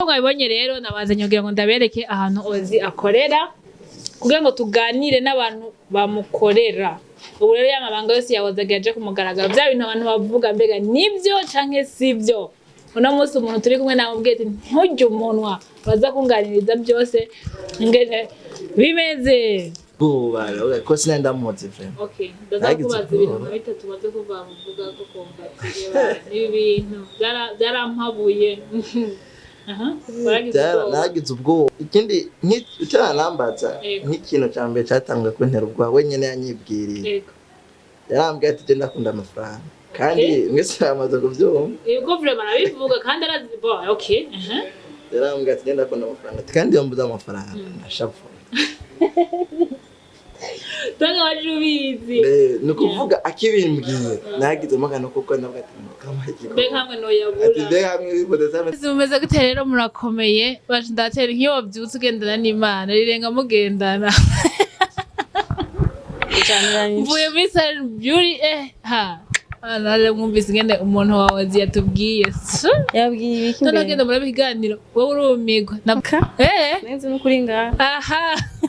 Mwabibonye rero, nabazanye kugira ngo ndabereke ahantu Ozi akorera, kugira ngo tuganire n'abantu bamukorera. Ubu rero ya mabanga yose yahozaga yaje ku mugaragaro, bya bintu abantu bavuga, mbega nibyo canke sibyo? Uno munsi umuntu turi kumwe namubwiye ati: "Nturye umunwa, baza kunganiriza byose ingene bimeze." Ubwoba ko sinari ndamuzi vraiment. Okay, ndaza Nagize kubaza ibintu ubwoba. nka bitatu maze kuva muvuga ko kumva ati: "Eba, ibi bintu byarampabuye." Aha, waragize ubwoba. Nagize ubwoba. Ikindi utaranambaza, nk'ikintu ca mbere catanguye kuntera ubwoba, wenyene yanyibwiriye, yarambwiye ati: "Je ndakunda amafaranga." Kandi mwese yamaze kuvyumva. Yego, vraiment arabivuga kandi arazi. Bon, okay, aha. Yarambwiye ati: "Je ndakunda amafaranga," ati: "Kandi iyo mbuze amafaranga ndashavura." Tanga waje ubizi. Ni ukuvuga akibimbwiye nagizemo akantu, kuko ndavuga ati: "Kama Mbe igikorwa," hamwe noyabura. Ati: "Mbe hamwe bivuze." Mumeze gute rero? Murakomeye? Baje ndatera nk'iyo wabyutse ugendana n'Imana rirenga mugendana. Mvuye muri salon beauty, ha nare mwumvise ingene umuntu wawe yatubwiye. Yabwiye ibiki? None Mbere agenda muri biganiro, wowe urumigwa na Ka? Nenze n'ukuri ngaha. Aha.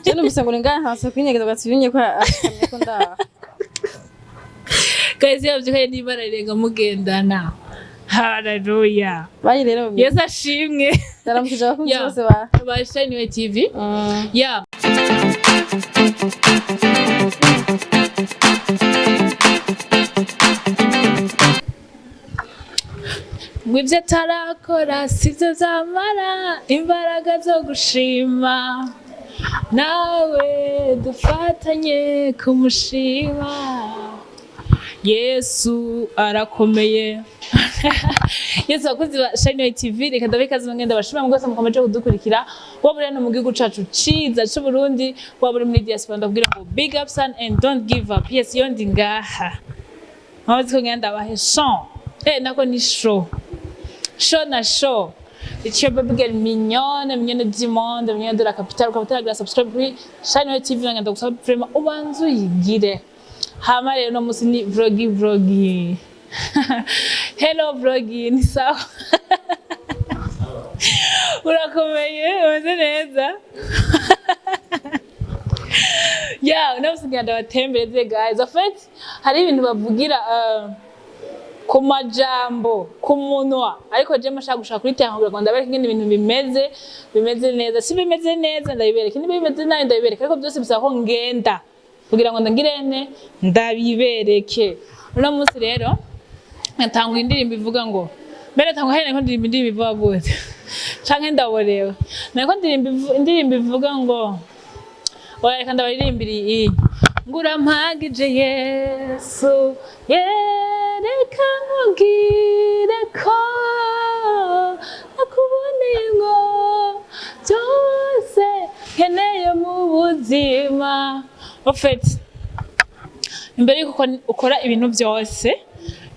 Je numvise ngo uri ngaha, ntabasha kwinyegeza gatubinye ko akamye ko ndaha. Guys, yabyukaye n'Imana rirenga mugendana. Haleluya. Bayi rero. Yesu ashimwe. Ndaramukije abakunzi bose ba ba Shine TV. Yeah. Ngo ibyo atarakora sibyo byamara imbaraga zo gushima, nawe dufatanye kumushima. Yesu arakomeye. Yesu, abakozi ba Shine TV, reka ndabe ikaze, mwenda bashima mwese mukomeje kudukurikira, waba uri hano mu gihugu cacu ciza c'u Burundi, waba uri muri diaspora, ndabwira ngo big up son and don't give up. Yes, iyo ndi ngaha nkabazi ko ngenda ndabahe son, nako ni show show na show. It's your baby girl mignonne, mignonne du monde, mignonne de la capitale. Ukaba utaragira subscribe kuri Shine TV, ngenda gusaba vraiment ubanze uyigire. Hama rero no musi ni vlogi vlogi. Hello vlogi, ni sawa? Urakomeye? Umeze neza? Yeah, uno musi ngenda batembereze guys. En fait, hari ibintu bavugira ku majambo ku munwa, ariko je mashaka gushaka kuri terrain kugira ngo ndabereke ingene ibintu bimeze. Bimeze neza, si bimeze neza ndabibereke, niba bimeze nabi ndabibereke, ariko byose bisaba ko ngenda kugira ngo ndangirene ndabibereke. Uno munsi rero natanga indirimbo ivuga ngo, mbere tanga hene ko ndirimba indirimbo ivuga gute, canke ndaborewe nako ndirimba indirimbo ivuga ngo, oya, reka ndabaririmbira iyi ngo: "Urampagije Yesu, yereka nkubwire ko nakuboneye ngo byose nkeneye mu buzima." En fait, imbere yuko ukora ibintu byose,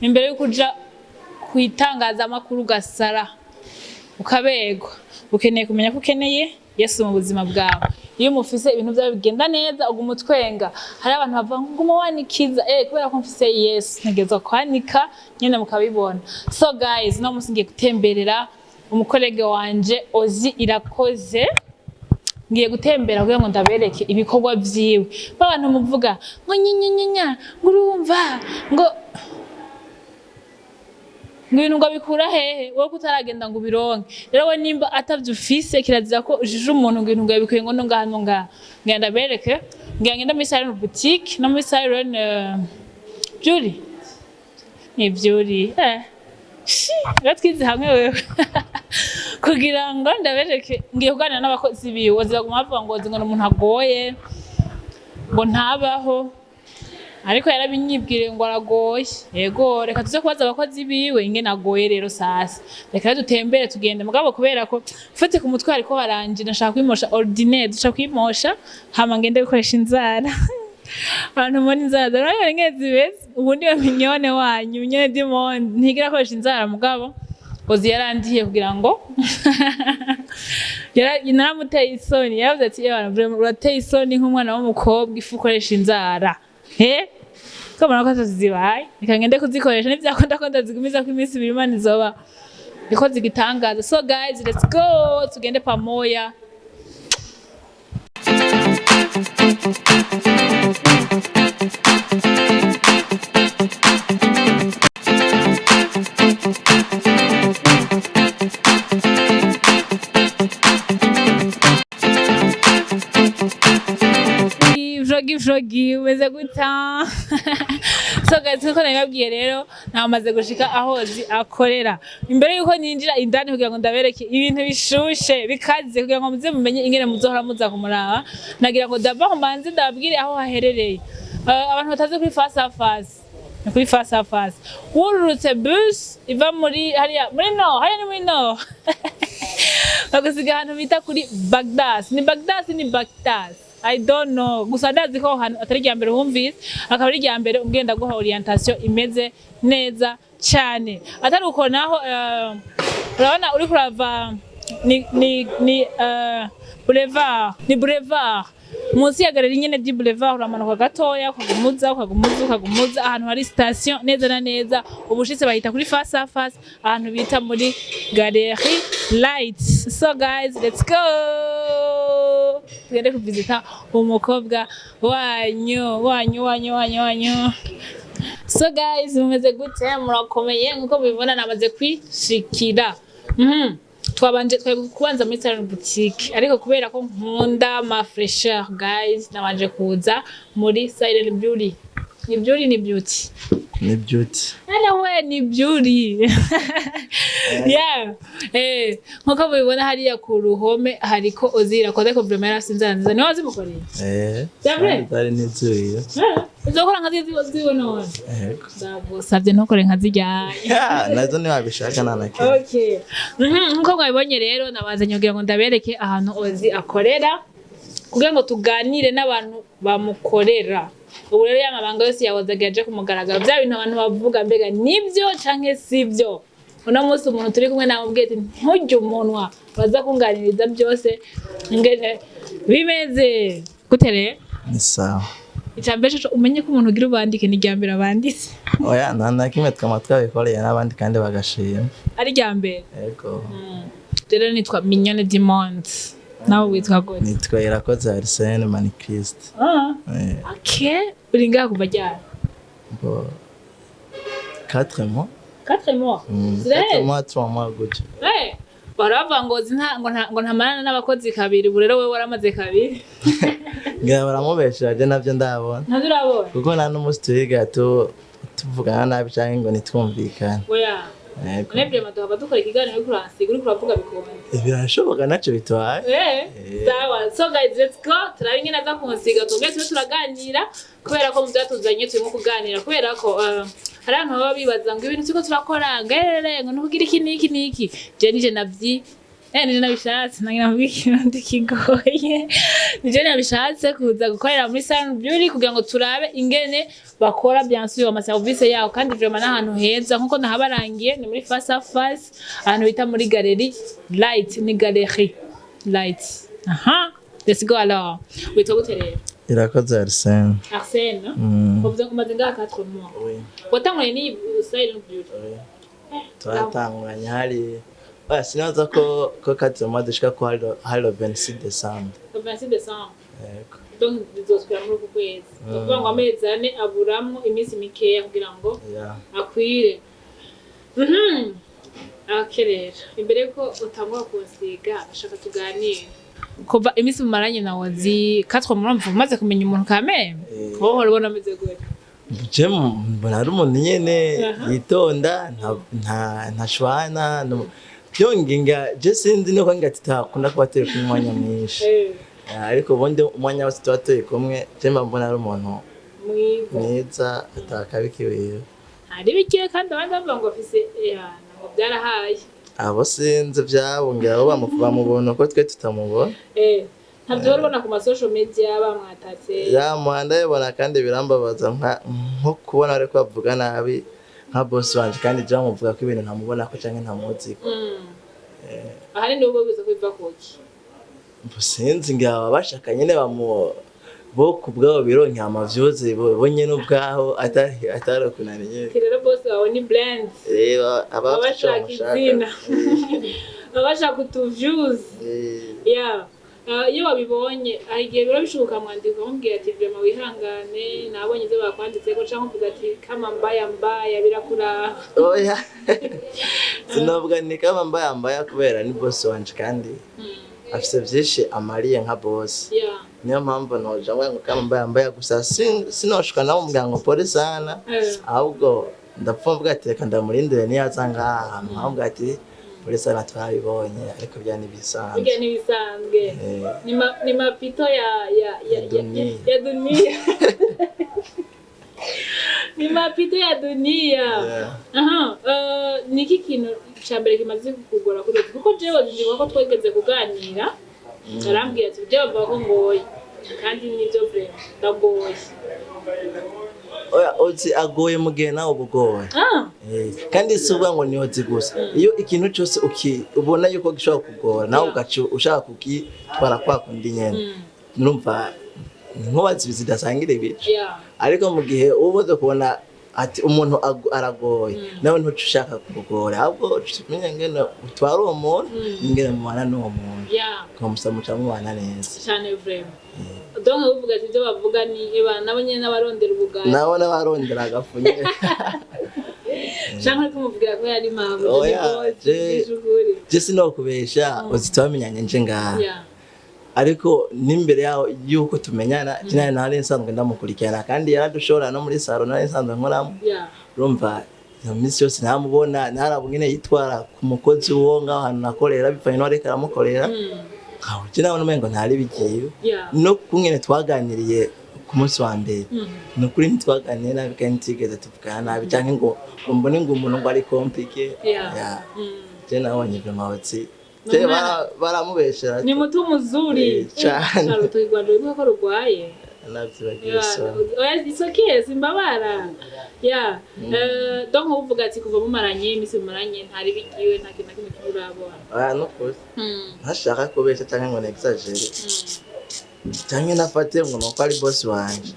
imbere yuko uja ku itangazamakuru ugasara ukaberwa, ukeneye kumenya ko ukeneye Yesu mu buzima bwawe. Iyo umufise, ibintu byawe bigenda neza, uguma utwenga. Hari abantu bavuga ngo uguma wanikiza, kubera ko mfise Yesu ntegerezwa kwanika nyene mukabibona. So guys, no munsi ngiye gutemberera umucollègue wanje Ozi Irakoze. Ngiye gutembera kugira ngo ndabereke ibikorwa vyiwe. Abantu muvuga ngo nyinyinyinya, ngo urumva ngo ibintu ngo abikura hehe, wowe ko utaragenda ngo ubironke? Rero we nimba atavyo ufise, kirazira ko ujije umuntu ngo ibintu ngo yabikuye ngo no ngaha no ngaha. Ngira ndabereke, ngira ngenda muri Siren Boutique no muri Siren Beauty. Ni Beauty, shi rero twize hamwe wewe, kugira ngo ndabereke. Ngiye kuganira n'abakozi biwe. Bazaguma bavuga ngo ngo ni umuntu agoye, ngo ntabaho, ariko yarabinyibwiriye ngo aragoye. Yego, reka tuze kubaza abakozi biwe ingene agoye. Rero sasa reka rero dutembere, tugende. Mugabo kubera ko mfate ku mutwe hariko haranje, ndashaka kwimosha ordinaire, dushaka kwimosha, hama ngende gukoresha inzara. Abantu mubona inzara urabona ingene zimeze. Ubu niwe mignonne wanyu, mignonne du monde, ntigira akoresha inzara. Mugabo Ozi yarandiye kugira ngo naramuteye isoni. Yaravuze ati: "Ewana, vraiment urateye isoni nk'umwana w'umukobwa ifu ukoresha inzara." He ko mbona ko zibaye, reka ngende kuzikoresha. Nivyakunda ko ndazigumiza ko iminsi 2, Imana izoba Yakoze igitangaza. So guys, let's go, tugende pamoya. Vlogi vlogi umeze guta? So guys, nkuko nabibabwiye rero, namaze gushika aho Zi akorera. Imbere yuko ninjira indani kugira ngo ndabereke ibintu bishushe bikaze, kugira ngo muze mumenye ingene muzohora muza kumuraba, nagira ngo d'abord mbanze ndababwire aho haherereye. Abantu batazi kuri face à face, ni kuri face à face wururutse bus iva muri hariya muri no hariya ni muri no bagusiga ahantu bita kuri Bagdas. Ni Bagdas, ni Bagdas, I don't know, gusa ndazi ko aho hantu atari irya mbere wumvise, akaba ari irya mbere ugenda guha orientation imeze neza cyane. Atari uko naho, urabona uri kurava ni boulevard, ni boulevard munsi ya galerie nyene di boulevard, uramanuka gatoya, ukagumuza, ukagumuza, ukagumuza ahantu hari station neza na neza ubushitse bahita kuri face à face, ahantu bita muri Galerie Lights. So guys, let's go, tugende kuvisita umukobwa wanyu wanyu wanyu wanyu wanyu. So guys, mumeze gute? Murakomeye? Nkuko mubibona, namaze kwishikira. Twabanje twari kubanza muri salon boutique, ariko kubera ko nkunda ma fraîcheur, guys, nabanje kuza muri Silent Beauty. Ni beauty, ni beauty? Ni beauty. Anyway, ni beauty, yeah. Nkuko mubibona hariya ku ruhome hariko Ozira koze ko vraiment yarafise inzara nziza. Niwe wazimukoreye? Eh. C'est vrai? Zari ntizuye. Uzokora nka ziwe none? Yego. Ndagusavye ntukore nka zijyanye. Ya, nazo ntiwabishaka nta na kimwe. Okay. Nkuko mwabibonye rero, nabazanye kugira ngo ndabereke ahantu Ozi akorera, kugira ngo tuganire n'abantu bamukorera. Ubu rero ya mabanga yose yahozaga yaje ku mugaragaro, bya bintu abantu bavuga, mbega nibyo canke sibyo? Uno munsi umuntu turi kumwe namubwiye ati nturye umunwa, baza kunganiriza byose ingene bimeze. Gute rero? Ni sawa. Icambere coco, umenye ko umuntu ugira ubandike ni irya mbere abanditse. Oya, nta na kimwe, twama twabikoreye n'abandi kandi bagashima. Ari irya mbere. Yego. Rero nitwa Mignone Diamond, nawe witwa gute? Nitwa Irakoze Arsene Manicuriste. Ah. Eh, Okay, uri ngaha kuva ryari? Bo 4 mois. 4 mois? 4 mois, 3 mois gutyo. Eh, bahora bavuga ngo ngo ntamarana n'abakozi kabiri, ubu rero wewe waramaze kabiri. Ngira baramubeshera, je navyo ndabona. Ntabyo urabona? Kuko nta n'umunsi turiga tuvugana nabi canke ngo ntitwumvikane. Oya. Yego. None vraiment duhava dukora ikiganiro uriko uransiga, uriko uravuga bikomeye. Birashoboka, naco bitwaye. Eh, sawa. So guys, let's go. Turabe ingene aza kunsiga, tubwe tube turaganira, kubera ko mu byatuzanye turimo kuganira, kubera ko hari abantu baba bibaza ngo ibintu turiko turakora ngerere ngo nukugira iki n'iki n'iki. Je nije navyi nije nabishatse, nange navuga ikirundi kigoye. Nije nabishatse kuza gukorera muri Salon Beauty kugira ngo turabe ingene bakora, bien sûr, ama service yaho, kandi vraiment n'ahantu heza nkuko nahabarangiye, ni muri face à face, ahantu bita muri Galerie Light, ni Galerie Light. Aha, let's go alors. Witwa gute rero? Irakoze Arsene. Arsène. Uvuze ngo umaze ngaha 4 mois? Oui. Watanguranye n'iyi Silent Beauty? Oui. Twatanguranye hari, oya, sinaza ko 4 mois dushika ko hari le 26 décembre. Le 26 décembre? Yego. Donc bizosubira muri uku kwezi, ni ukuvuga ngo amezi 4 aburamwo iminsi mikeya kugira ngo akwire. Okay rero, imbere yuko utangura kunsiga, ashaka tuganire kuva iminsi mumaranye na Ozi, 4 mois, umaze kumenya umuntu kameme. Eh. Wowe uhora ubona ameze gute? Je mbona ari umuntu nyene yitonda, ntashwana, byongeye je sinzi nuko nga tutakunda kuba turi kumwe umwanya mwinshi. Ariko ubundi umwanya wose tuba turi kumwe, je mba mbona ari umuntu mwiza. Mwiza, atakabikiwiwe. Hari bikiwe kandi abandi bavuga ngo afise ngo byarahaye. Abo sinzi ivyabo, ngira abo bamubona uko twe tutamubona. Ntabyo wari ubona ku ma social media bamwatatse? Ya, ndabibona kandi birambabaza, nko kubona ariko bavuga nabi nka boss wanje, kandi je bamuvuga ko ibintu ntamubona ko canke ntamuziko. Ahanini wowe wiza ko biva kuki? Sinzi, ngira baba bashaka nyene Bo ku bwabo bironkera ama views bo nyene ubwabo, atari ukunaniye. Ati rero boss wawe ni brand. Reba aba Baba bafite ico bashaka bamushaka. izina, baba bashaka utu views. Yeah. Iyo wabibonye, hari igihe biba bishoboka mwandika ukamubwira ati: "Vraiment wihangane, nabonye ibyo bakwanditseko," canke uvuga ati: "Kama mbaya mbaya, birakuraba"? Oya, sinovuga ni kama mbaya mbaya, kubera ni boss wanje kandi afise vyinshi amariye nka boss. Niyo mpamvu noja ngo kama mbaya mbaya gusa, sinoshika namubwira ngo pole sana. Ahubwo ndapfa mvuga ati: "Reka ndamurindire niyaza ngaha hantu," nkamubwira ati: "Pole sana, twabibonye, ariko bya ntibisanzwe." Burya ntibisanzwe. Ni mapito ya Ya dunia. Ya dunia, ni mapito ya dunia. Aha, niki kintu ca mbere kimaze kukugora kuri ubu? Kuko jewe ndibuka ko twigeze kuganira, arambwira ati: "Jewe bavuga ko ngoye, kandi nivyo, vraiment ndagoye." Oya, uzi agoye mu gihe nawe uba ugoye. Kandi si uvuga ngo niho gusa, iyo ikintu cyose ubona yuko gishobora kugora nawe, ugaca ushaka kugitwara kwa kundi nyene. Numva inkuba zibiri zidasangira ibice. Ariko mu gihe uba umaze kubona ati umuntu aragoye, nawe ntuca ushaka kugora, ahubwo uca umenya ingene utwara uwo muntu n'ingene mubana n'uwo muntu, ukamusa muca mubana neza. Cane, vraiment. Donc uvuga ati ibyo bavuga ni eba nabo nyene n'abarondera ubugari. Nabo n'abarondera agafu nyene. Canke ariko umuvugira ko yari mabuja? Oya, Ni je sinokubesha, uzi twamenyanye nje ngaha, ariko n'imbere yaho yuko tumenyana kinani nari nsanzwe ndamukurikirana, kandi yaradushora no muri salon nari nsanzwe nkoramo. Urumva iyo minsi yose ntamubona, ntarabona ingene yitwara ku mukozi wo ngaho hantu nakorera, bivanye n'uwariko aramukorera. Nkaho je nabona umengo ntari bigiye. No kungene twaganiriye ku munsi wa mbere, ni ukuri ntitwaganiriye nabi, kandi ntitwigeze tuvugana nabi canke ngo mbone ngo umuntu ngo ari compliqué. Yeah. Je nabonye vraiment uti je baramubeshera. Ni mutu muzuri. Cane. Urutoki rwanje wibuka ko rurwaye. Navyibagiwe, so. Oya, it's okay, simbabara. Yeah. Donc uvuga ati kuva mumaranye iminsi mumaranye, ntari bigiwe, nta kintu na kimwe kibi urabona? Oya, nukuri ntashaka kubesha canke ngo nexagere canke nafate ngo nuko ari boss wanje.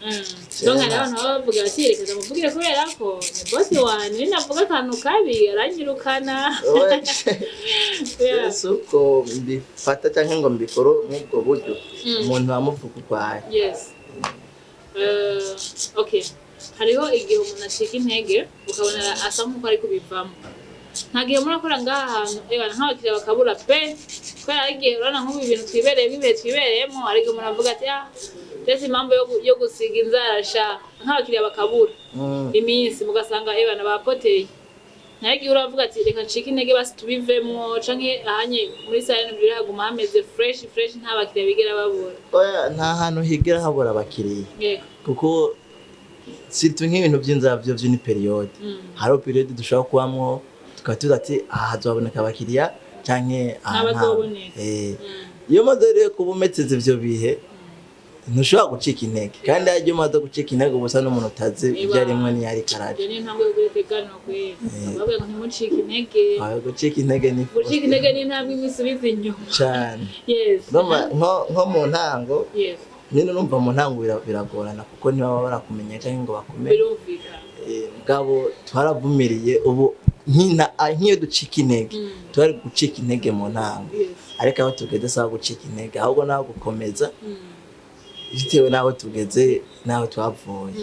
Donc hari abantu baba bavuga bati: "Reka ndamuvugire kubera ko ni boss wanje, ninavuga akantu kabi aranyirukana." Oya, si uko mbifata canke ngo mbikore nk'ubwo buryo. Umuntu amuvuga ukwaye. Yes. Okay. Hariho igihe umuntu acika intege, ukabona asa nk'uko ari kubivamo. Nta gihe murakora ngaha hantu eba nk'abakiriya bakabura pe? Kubera hari igihe urabona nk'ubu ibintu twibereyemo, ibihe twibereyemo, hari igihe umuntu avuga ati: "Ah, ndetse impamvu yo gusiga inzara sha," nk'abakiriya bakabura iminsi, mugasanga ebana bapoteye. Naho igihe uravuga ati: "Reka ncike intege basi tubivemwo," canke ahanye muri salon biri haguma hameze fresh fresh, nta bakiriya bigera babura? Oya, nta hantu higera habura abakiriya. Kuko surtout nk'ibintu by'inzara byo ni période. Hariho période dushobora kubamwo tukaba tuzi ati aha hazoboneka abakiriya canke aha Ntabazoboneka. Iyo umaze rero kuba umeteze ivyo bihe, ntushobora gucika intege, kandi iyo umaze gucika intege uba usa n'umuntu utazi ibyo arimwo n'iyo ariko araja. Iyo ni intambwe yo guteganwa kweri. Bavuga ngo ntimucike intege. Aho gucika intege ni Gucika intege ni intambwe imwe isubiza inyuma. Cane. Urumva, nko mu ntango nyine, urumva mu ntango biragorana kuko ntibaba barakumenya canke ngo bakumenye. Birumvikana. Mugabo twaravumiriye ubu nk'iyo ducika intege, twari gucika intege mu ntango. Ariko aho tugeze sawa gucika intege, ahubwo naho gukomeza, bitewe n'aho tugeze n'aho twavuye.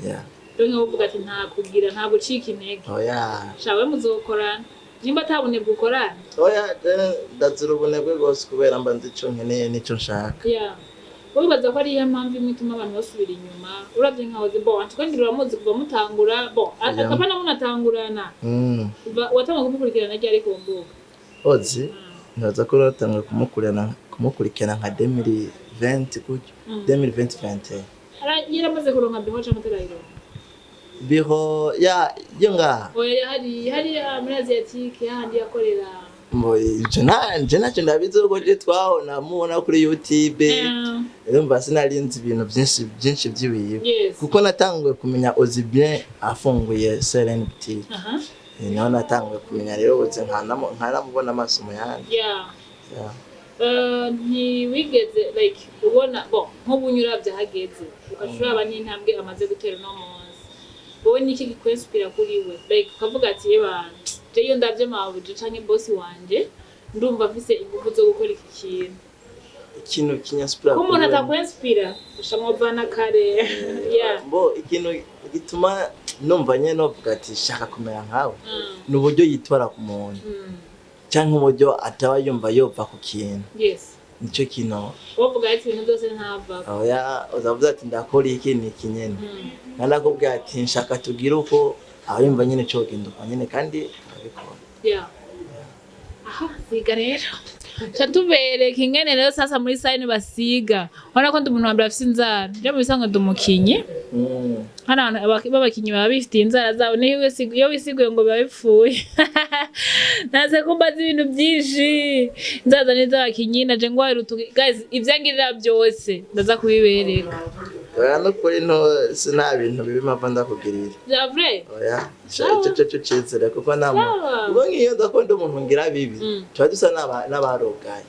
Yeah. Rero nkavuga ati nta kugira, nta gucika intege. Oya. Shawe muzokorana nimba atabunebwe ukorana. Oya, je ndazira ubunebwe rwose, kubera mba nzi ico nkeneye n'ico nshaka. Yeah. Wibaza ko ariyo mpamvu imwe ituma abantu basubira inyuma? Uravye nka Hoze, bon, antuka ngira uramuzi kuva mutangura, bon, akaba na munatangurana. Watangura kumukurikirana ryari ku mbuga? Ozi ntibaza ko natanguye kumukurikirana nka 2020 gutyo, 2020. Yaramaze kuronka biho canke atarayironka? Biro ya yo ngaha? Oya, hari muri Asiatique, hahandi yakorera. Mbo ivyo nanje ntacyo ndabizi, kuko je twahona mubona kuri YouTube. Urumva sinari nzi ibintu byinshi byinshi by'iwiwe, kuko natanguye kumenya Ozi bien afunguye Seren Boutique. Niho natanguye kumenya rero Ozi, nkanamubona amaso mu yandi. Yeah. Ntiwigeze like ubona, bon, nk'ubu uravye hageze, ugaca uraba n'intambwe amaze gutera uno munsi, wowe niki kikwinspira kuri we? Like ukavuga ati: "Eba, je iyo ndavye mabuja canke bosi wanje, ndumva mfise ingufu zo gukora iki kintu." Ikintu kinyinspira Ko umuntu kuri we- atakwinspira, ushamuvana kare, yeah. Bo, ikintu gituma numva nyene novuga ati shaka kumera nkawe, ni uburyo yitwara ku muntu canke uburyo ataba yumva yova ku kintu. Nico kintu. Wovuga ati ibintu byose ntava. Oya, uzavuze ati ndakora iki, ni iki nyene, kandi akubwira ati nshaka tugire uko, aba yumva nyene cogenda uko nyene, kandi arabikora. Yeah. Aha, siga rero. Ca tubereka ingene rero sasa muri salon basiga. Urabona ko ndi umuntu wa mbere afise inzara. Je mu bisanzwe ndi umukinyi. Hano abantu b'abakinyi baba bifitiye inzara zabo. Niyo iyo wisiguye ngo biba bipfuye. Naze kumbaza ibintu byinshi. Inzara zanje z'abakinyi, naje ngwaye urutuki. Guys, ivyangirira byose ndaza kubibereka. Oya, nukuri nto si nta bintu bibi mpava ndakugirira. Vya vrai? Oya, ico cyo cizere, kuko nta muntu, Sawa. kuko nk'iyo ndakunda umuntu ngira bibi, tuba dusa n'abarogaye,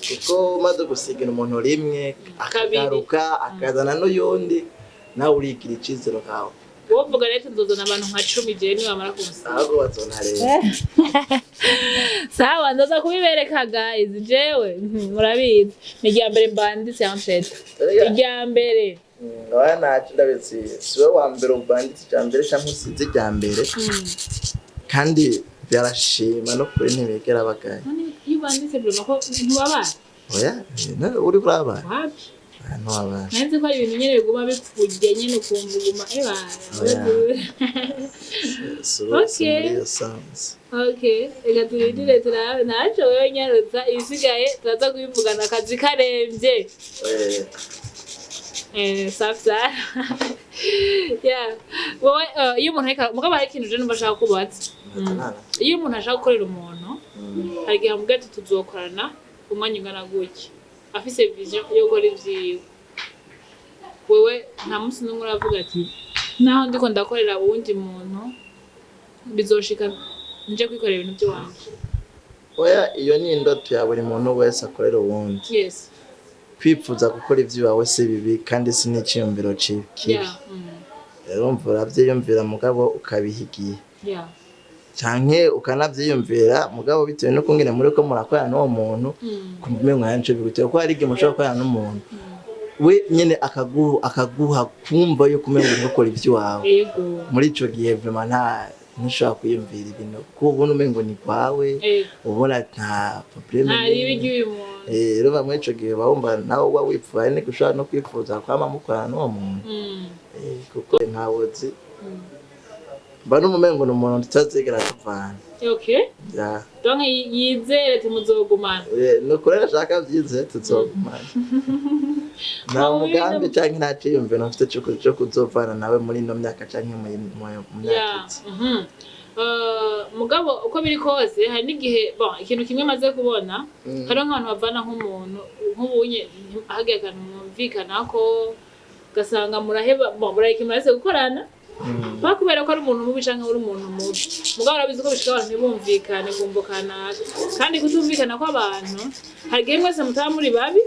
kuko umaze gusigira umuntu rimwe, Kabiri. akagaruka akazana n'uyundi, nawe urigira icizero kawe. Wovuga rero nzozana abantu nka 10 jewe nibamara kunsiga. Ahubwo bazonareba. Sawa, nzoza kubibereka guys. Jewe murabizi, ni irya mbere mbanditse en fait, irya mbere. Oya, ntacyo, ndabizi si wowe wa mbere ubanditse icya mbere cyangwa usize irya mbere, kandi byarashima no kuri ntibigera bagaye. None iyo ubanditse vraiment ko ntubabara? Oya, uri kurabara? Wapi. Oya, ntiwabara. Nari ko ari ibintu nyene biguma bipfurya nyene, ukumva uguma eba. Oya. Si Okay. muri iyo sansi. Okay, reka turindire turabe. Ntaco, wewe nyarutsa, ibisigaye turaza kubivugana akazi karemvye. Safi sana. Yeah. Wowe iyo umuntu ariko, mugabo hari ikintu je numva ashaka kubaza. Iyo umuntu ashaka gukorera umuntu, hari igihe amubwira ati tuzokorana umwanya ungana gutya, afise vision yo gukora ivyiwe. Wewe nta munsi n'umwe uravuga ati naho ndiko ndakorera uwundi muntu, bizoshika nje kwikorera ibintu by'iwanje? Oya, iyo ni indoto ya buri muntu wese akorera uwundi. Kwipfuza gukora ivy'iwawe si bibi, kandi si n'iciyumviro kibi. Rero umva, uravyiyumvira mugabo ukabiha igihe, canke ukanavyiyumvira mugabo bitewe n'ukungene muriko murakorana n'uwo muntu, kumva umengo hari ico biguteye, kuko hari igihe mushobora gukorana n'umuntu we nyene akaguha kumva yuko umengo uriko ukora ivy'iwawe. Muri ico gihe vraiment ntushobora kwiyumvira ibintu, kuko ubona umengo ni kwawe, ubona nta problème. Nta ribi ry'uyu muntu. Rero muri ico gihe uba wumva nawe uba wipfuza, hari n'igihe ushobora no kwifuza kwama mukorana n'uwo muntu. Kuko ntawuzi, mba n'umumengo ni umuntu tutazigera tuvana. Ya. Donc yizere timuzogumana. Ni ukuri ashaka vyize tuzogumana, nta Wowe mugambi canke nta ciyumviro mfite co kuzovana nawe muri ino myaka canke mu myaka iza. Mugabo uko biri kose hari n'igihe, bon, ikintu kimwe maze kubona, hariho nk'abantu bavana nk'umuntu nk'ubunye hagiye akantu mwumvikana ko ugasanga muraheba, bon, murareka muraheze gukorana, ba kubera ko ari umuntu mubi canke uri umuntu mubi, mugabo urabizi ko bishika abantu ntibumvikane kumvo kanaka, kandi kutumvikana kw'abantu hari igihe mwese mutaba muri babi,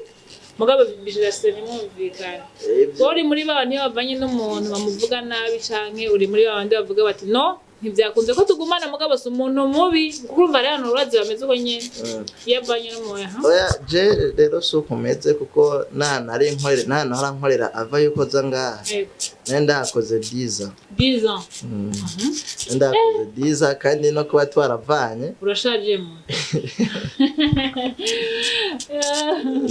mugabo bishirase ntimwumvikane. Ivyo- Wowe uri muri ba bantu iyo bavanye n'umuntu bamuvuga nabi, canke uri muri ba bandi bavuga bati no, ntibyakunze ko tugumana, mugabo si umuntu mubi? Kuko urumva rero abantu urazi bameze uko nyene, iyo avanye n'umuntu, aha. Oya, je rero si uko meze, kuko nta nari nkorera, nta nahora nkorera ava yuko aza ngaha. Nari ndahakoze 10 ans. 10 ans. Nari ndahakoze 10 ans, kandi no kuba twaravanye, Urashaje mu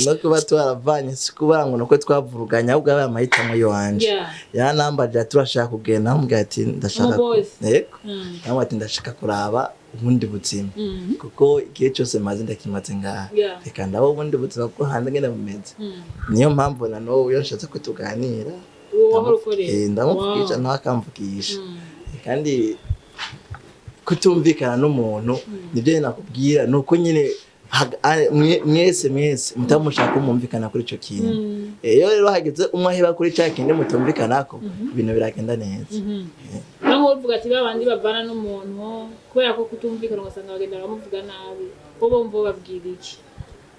no kuba twaravanye si kubera ngo nuko twavuruganye, ahubwo abaye amahitamo yanje. Yaranambaje ati turashaka kugenda, namubwira ati ndashaka Umubosi. Yego. Namubwira ati ndashaka kuraba ubundi buzima, kuko igihe cyose maze ndakimaze ngaha, reka ndaba ubundi buzima bwo hanze ngene bumeze. Niyo mpamvu na n'ubu iyo nshatse ko tuganira, Uwo wahora ukorera. Ndamuvugisha, nawe akamvugisha. Kandi kutumvikana n'umuntu nibyo nyine nakubwira, ni uko nyine mwese mwese mutaba mushaka ko mwumvikana kuri ico kintu. Iyo rero hageze umwe aheba kuri ca kindi mutumvikanako, ibintu biragenda neza. Naho uvuga ati babandi bavana n'umuntu kubera ko kutumvikana, ugasanga bagenda baramuvuga nabi, bo bumva babwira iki?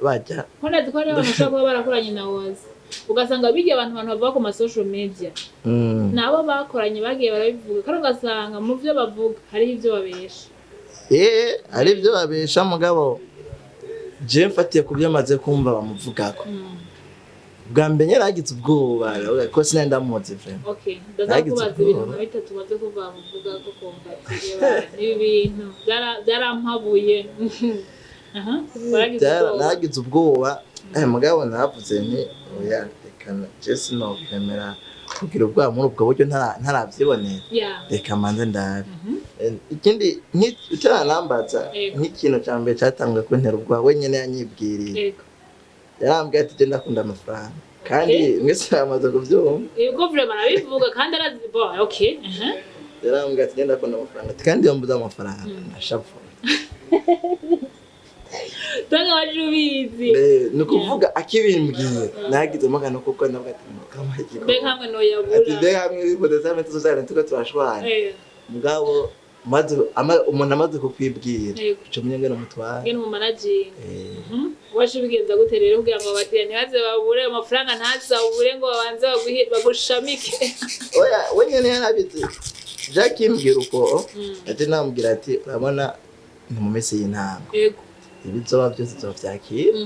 bajya. Ko ndazi ko hariho abantu bashobora kuba barakoranye na Wazi, ugasanga bijya abantu bavuga ku ma social media, nabo bakoranye bagiye barabivuga, kandi ugasanga mu byo bavuga hariho ibyo babesha. Ari byo babesha, mugabo je mfatiye ku byo maze kumva bamuvugako, bwa mbere nyine nagize ubwoba ko sinari ndamuzi vraiment. Okay, ndaza Nagize kubaza ibintu ubwoba. nka bitatu maze kuva bamuvuga ko kumva ati, "Eba, ibi bintu byarampabuye." Aha, waragize ubwoba. Nagize ubwoba, mugabo navuze nti oya, reka je sinokwemera kugira ubwoba muri ubwo buryo ntaravyibonera. Reka manze ndabe. Ikindi utaranambaza, nk'ikintu ca mbere catanguye kuntera ubwoba, wenyene yanyibwiriye, yarambwiye ati je ndakunda amafaranga, kandi mwese yamaze kuvyumva. Yego, vraiment arabivuga kandi arazi bo. Okay, aha. Yarambwiye ati je ndakunda amafaranga, ati kandi iyo mbuze amafaranga ndashavura. Tanga waje ubizi. Ni ukuvuga akibimbwiye nagizemo akantu kuko ndavuga ati mukama Mbega hamwe noyabura. Ati mbega hamwe bivuze hamwe tuzosana tuko turashwana. Mugabo maze umuntu amaze kukwibwira, uca umenya ngene umutwara. Ngene mu managing. Waje ubigenza gute rero kugira ngo abakiriya ntibaze babure amafaranga, ntazabure ngo babanze bagushamike? Oya, we nyene yarabizi. Jackie mbwira uko, ati namubwira ati urabona ni mu minsi y'intango, ibizoba byose tuzovyakira,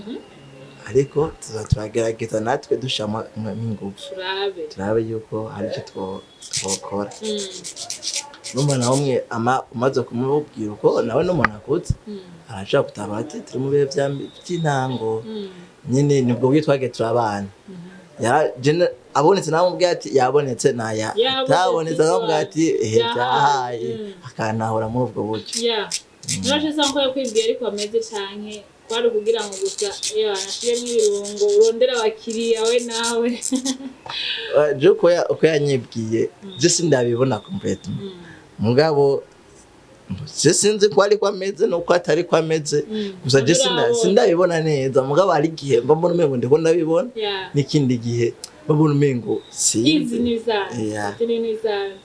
ariko tuza turagerageza natwe dushiramo ingufu, turabe, turabe yuko hari icyo twokora. Numva nawe umwe umaze kumubwira uko, nawe n'umuntu akuze arashobora gutahura ati turi mu bihe by'intango nyine, nibwo buryo twagiye turabana. Abonetse namubwira ati yabonetse, naya Yabonetse, atabonetse namubwira ati ehe byahaye. Byahaye, akanahura muri ubwo buryo. Ya, nurashe sa nko yakwibwiye ariko ameze, canke kwari ukugira ngo gusa iyo anashiremo ibirungo urondera abakiriya we nawe? Je uko yanyibwiye, je sindabibona complètement, mugabo je sinzi ko ariko ameze nuko atari ko ameze. Gusa je sindabibona neza, mugabo hari igihe mba mbona umengo ndiko ndabibona, n'ikindi gihe mba mbona umengo izi sinzi. Ni ibisanzwe. Ivyo ni ibintu bisanzwe.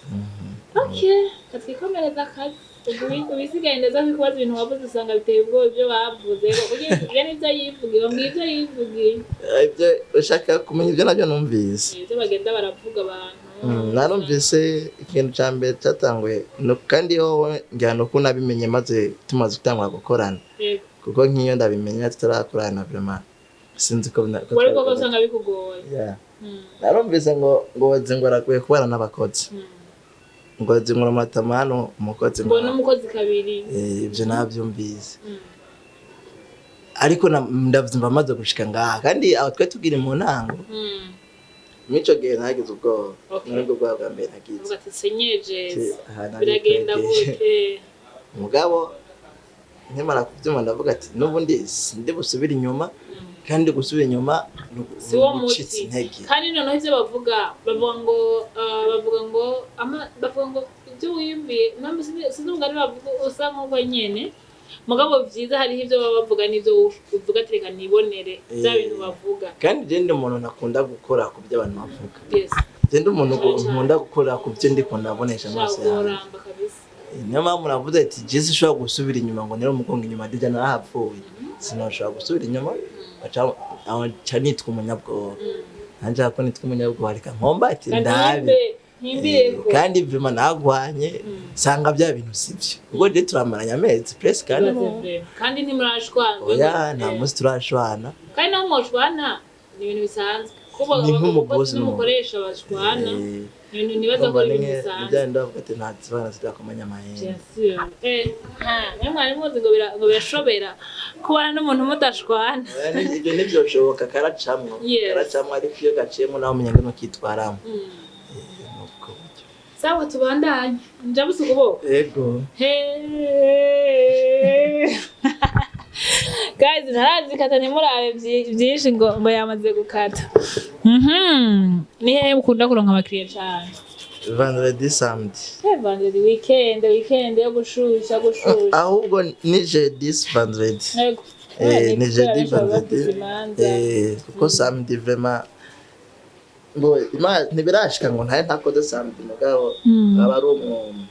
Okay, katwikomereza akazi. Ubwo ibisigaye ndaza kukubaza ibintu wavuze usanga biteye ubwoba, ibyo bavuze kuko ibyo nibyo yivugiye, bambwiye ibyo yivugiye. Ibyo ushaka kumenya, ibyo nabyo numvise. Ibyo bagenda baravuga abantu. Narumvise ikintu cya mbere cyatanguye kandi wowe ngira ni uko nabimenye maze tumaze gutangura gukorana, kuko nk'iyo ndabimenya tutarakorana, vraiment sinzi ko ko wari koko usanga bikugoye. Yeah. Narumvise ngo ngo arakwiye kubana n'abakozi, ngo zingura amatamano umukozi ngo n'umukozi kabiri. Ibyo nabyumvise, ariko ndavyumva maze gushika ngaha, kandi aho twe tubwire mu ntango. Mw'ico gihe nagize ubwoba. Nibwo bwoba bwa mbere nagize. Uvuga ati senyeje, Aha nari biragenda kwegeye. gute? Mugabo nkimara kubyumva ndavuga ati n'ubundi sindi busubire inyuma, kandi gusubira inyuma ni Si wo ugucitse muti. intege. Kandi noneho ivyo bavuga, bavuga ngo bavuga ngo ibyo wiyumviye mpamvu sinzi umugani bavuga usa nk'uko nyene, mugabo vyiza hariho ivyo baba bavuga n'ivyo uvuga ati reka nibonere bya bintu bavuga. Kandi je ndi umuntu ntakunda gukora ku byo abantu bavuga. Je ndi umuntu Cyane. nkunda gukora ku byo ndiko ndabonesha amaso Ushaka yanjye. Uzoramba kabisa. Niyo mpamvu navuze ati je sinshobora gusubira inyuma ngo nere umugongo inyuma, déjà narahapfuye, sinashobora gusubira inyuma, baca aho nca nitwa umunyabwoba. Nanje ko nitwa umunyabwoba, reka nkomba ati ndabe. Ntimbe ntimbireko. Kandi vraiment nagwanye nsanga bya bintu sivyo, ubwo je turamaranye amezi presque kandi Ibaze vraiment. Kandi ntimurashwana? Oya, nta munsi turashwana. Kandi naho mwoshwana ni ibintu bisanzwe kuko Ni nk'umugozi. Umukozi n'umukoresha bashwana, ni ibintu nibaza ko Urumva ari ni ibintu bisanzwe. Nibya bindi bavuga ati nta zibana zidakomanya amahembe. Bien sûr. Ha, mwe mwari muzi ngo birashobera kubana n'umuntu mudashwana? Oya, ibyo ntibyoshoboka, karacamwo. Karacamwo, ariko iyo gaciyemo nawe umenya ngo nukitwaramo. Nubwo buryo. Sawa, tubandanye. Njabuse ukuboko. Ego. Hey. Guys, ntarazikata, ntimurabe vyinshi ngo yamaze gukata. Ni hehe mukunda kuronka abakiriya cane? Vendredi, samedi. Vendredi, weekend yo gushusha. Ahubwo ni jeudi, vendredi. Ni jeudi, Kubera benshi baba vendredi. bafise imanza. Kuko samedi vraiment ngo ntibirashika ngo ntaye ntakoze samedi, mugabo aba ari umwuma.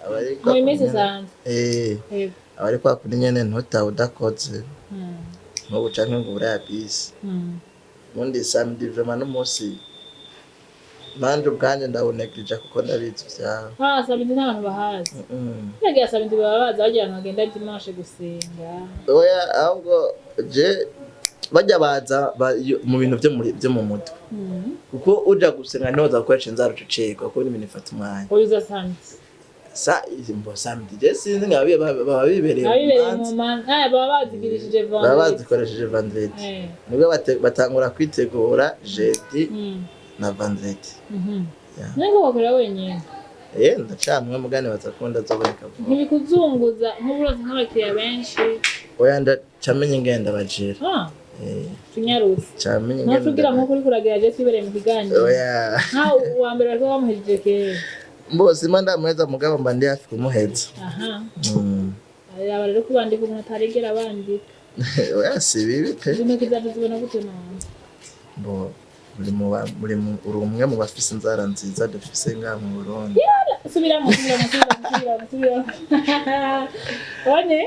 Aba ari kwa Mu minsi kundi nyene. isanzwe. Aba ari kwa kundi nyene ntutawe udakoze. Nk'ubu canke ngo buriya bisi. Ubundi samedi vraiment n'umunsi nanje ubwanje ndawunegirija kuko ndabizi ivyawe. Ah, samedi nta bantu bahazi. Yagiye samedi baba baza bagira ngo bagenda dimanche gusenga. Oya, ahubwo je bajya baza mu bintu vyo mu mutwe, kuko uja gusenga ntiwoza gukoresha inzara ucucekwa, kuko n'ibintu bifata umwanya. Oya, uza samedi. Sa mbo samedi je sinzi nga baba bibereye mu abibereye mu manza. Manza baba bazigirishije Baba vendredi. bazikoresheje vendredi, nibwo batangura kwitegura jeudi na vendredi. Yeah. Niko bakora wenyine? Eh, ndacamwe mugani bazakunda azoboneka vuba. Ntibikuzunguza nk'uburozi nk'abakiriya benshi? Oya, ndacamenye ingenda bajera. Ah, Eh, tunyarutse. Camenye ingenda. Ntucugira nk'uko uri kuragira je twibereye mu kiganiro. Oya. Nkaho uwa mbere bariko bamuhejeje kera. Mbose imba ndamuheza, mugabo mba ndi hafi kumuheza. Aha. Aba rero kubandika umuntu atarigera bandika. Oya, si bibi pe. Izi ntoki zacu zibona gute none? Bo uri mu ba- muri mu- uri umwe mu bafise inzara nziza dufise ngaha mu Burundi. Subiramo, subiramo, subiramo, subiramo, subiramo. One.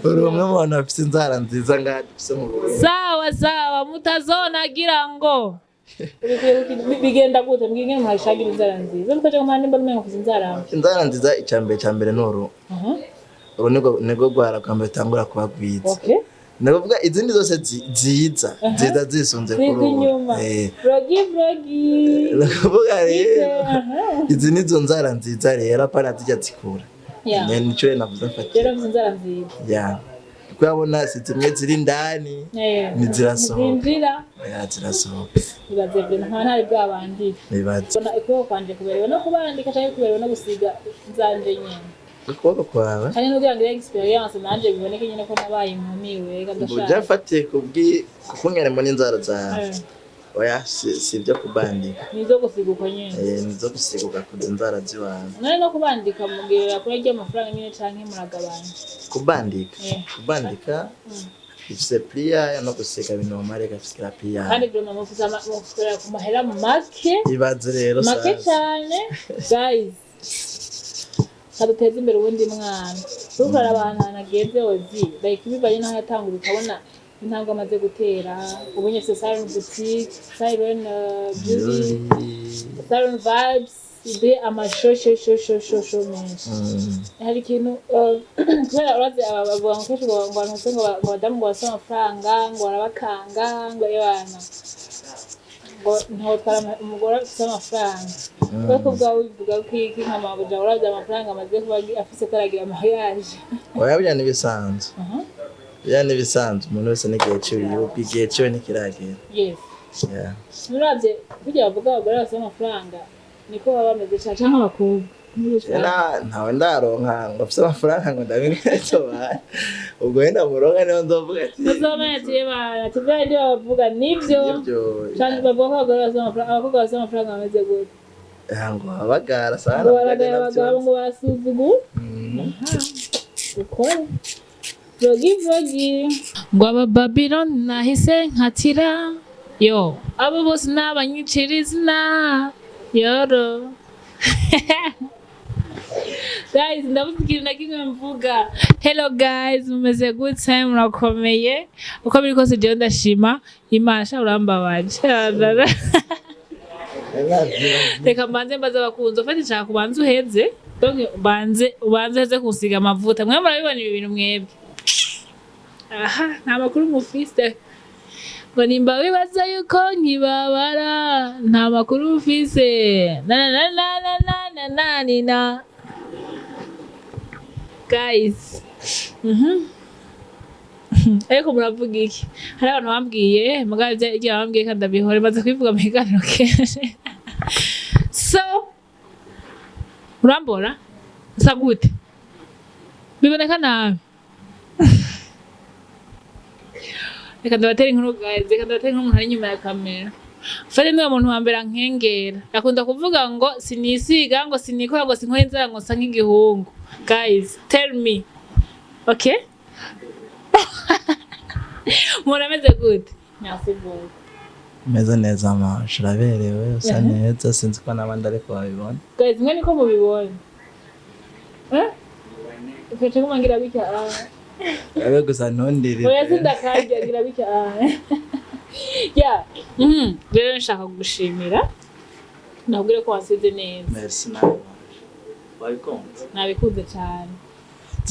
Uri umwe mu bantu bafise inzara nziza ngaha dufise mu Burundi. Sawa sawa, mutazonagira ngo bigenda gute? Mbwira ingene umuntu ashagira inzara nziza, mukaja kumara nimba umengo ufise inzara mbi. Inzara nziza, icambere cambere ni uru. Uru nirwo rwara rwa mbere rutangura kuba rwiza. Ni ukuvuga izindi zose ziza ziza zisunze kuri ziza uru. Inyuma. Eh, Brogi brogi. Ni ukuvuga rero Aha. izi nizo nzara nziza rero, apana zijya zikura. Nico rero navuze mfatiye. Rero mfise inzara nziza. Ya, kuko urabona si zimwe ziri indani, Eh, ntizirasohoka. Zinjira. Oya, zirasohoka. Ibaze vyo nta ntari bwabandike. Bibaze. Ubona ukuboko kwanje kuberewe no kubandika canke kuberewe no gusiga zanje nyene? Ukuboko kwawe? Canke nukugira ngo experience nanje biboneke nyene ko nabaye inkumi wega. Uja Ndashaka. mfatiye kubwi kukungene mbona inzara zawe, Eh, oya, si ibyo kubandika. Nizo gusiga uko nyene? Eh, nizo gusiga ugakuza inzara ziwawe. None no kubandika mugirira kure ry'amafaranga nyene canke muragabanya? Kubandika? Eh. Kubandika ifise prix yayo, no gusiga binomare gafise prix yayo. Kandi vraiment mufise mukorera ku mahera make. Ibaze rero. Make Sasa. cane guys, kaduteza imbere uwundi mwana. Uriko uraraba ahantu ageze ozi like bivanye n'aho yatangura, ukabona intambwe amaze gutera. Ubu nyene salon boutique, salon beauty, salon vibes de amashoshoshoshosho menshi. Hari ikintu kubera urazi aba bavuga ngo kenshi ngo abantu bose ngo abadamu ngo bafise amafaranga ngo barabakanga, ngo ebana ngo ntotwara umugore afise amafaranga. Kubera ko ubwawe ubivuga ko iki nka mabuja uravye amafaranga amaze kuba afise ataragira mariage. Oya, burya n'ibisanzwe. Burya n'ibisanzwe, umuntu wese n'igihe ciwe, igihe ciwe ntikiragera. Yeah. Uravye burya bavuga abagore bafise amafaranga niko baba bameze cane, canke abakobwa? Ntawe ndaronka ngo afise amafaranga ngo ndabimwe tubaye. Ubwo wenda muronka niho nzovuga ati Uzomenya ati ebana ati bya bindi bavuga nivyo. Nibyo. Canke bavuga ko abagore bafise amafaranga, abakobwa bafise amafaranga bameze gute? Ah, ngo abagara sana. Ngo baragaya abagabo, ngo barasuzugura. Ukore vogi vogi ngo aba Babylon nahise nkatira yo, abo bose n'abanyicira izina yoro. Guys, ndabuze ikintu na kimwe mvuga. Hello guys, mumeze gute? Murakomeye? Uko biri kose jewe ndashima Imana. Sha, urambabaje. Reka mbanze mbaze abakunzi. Ufite nshaka kubanza uheze, donc ubanze uheze kusiga amavuta. Mwe murabibona ibi bintu mwebwe? Aha nta makuru mufise. Ngo nimba wibaza yuko nkibabara, nta makuru ufise. Na na na na na na na na ni na guys. Ariko muravuga iki? Hari abantu bambwiye mugabo ibyo bambwiye kandi ndabihore maze kubivuga mu biganiro kenshi. So urambora nsa gute? Biboneka nabi. Reka ndabatere inkuru guys, reka ndabatere inkuru. Umuntu ari inyuma ya kamera fate niwe muntu wa mbere ankengera. Akunda kuvuga ngo sinisiga, ngo sinikora, ngo sinkora inzara, ngo nsa nk'igihungu. Guys, tell me, okay, umuntu ameze gute? Merci beaucoup. Umeze neza amashu, uraberewe, usa neza. Sinzi ko n'abandi ariko babibona. Guys, mwe niko mubibona, eh? Ufite kumangira bitya, ah. Abe gusa ntundire. Oya, sindakarya, gira bitya. Ah. Ya, rero nshaka kugushimira, nabwire ko wasize neza. Merci, nawe wabikunze. Nabikunze cyane.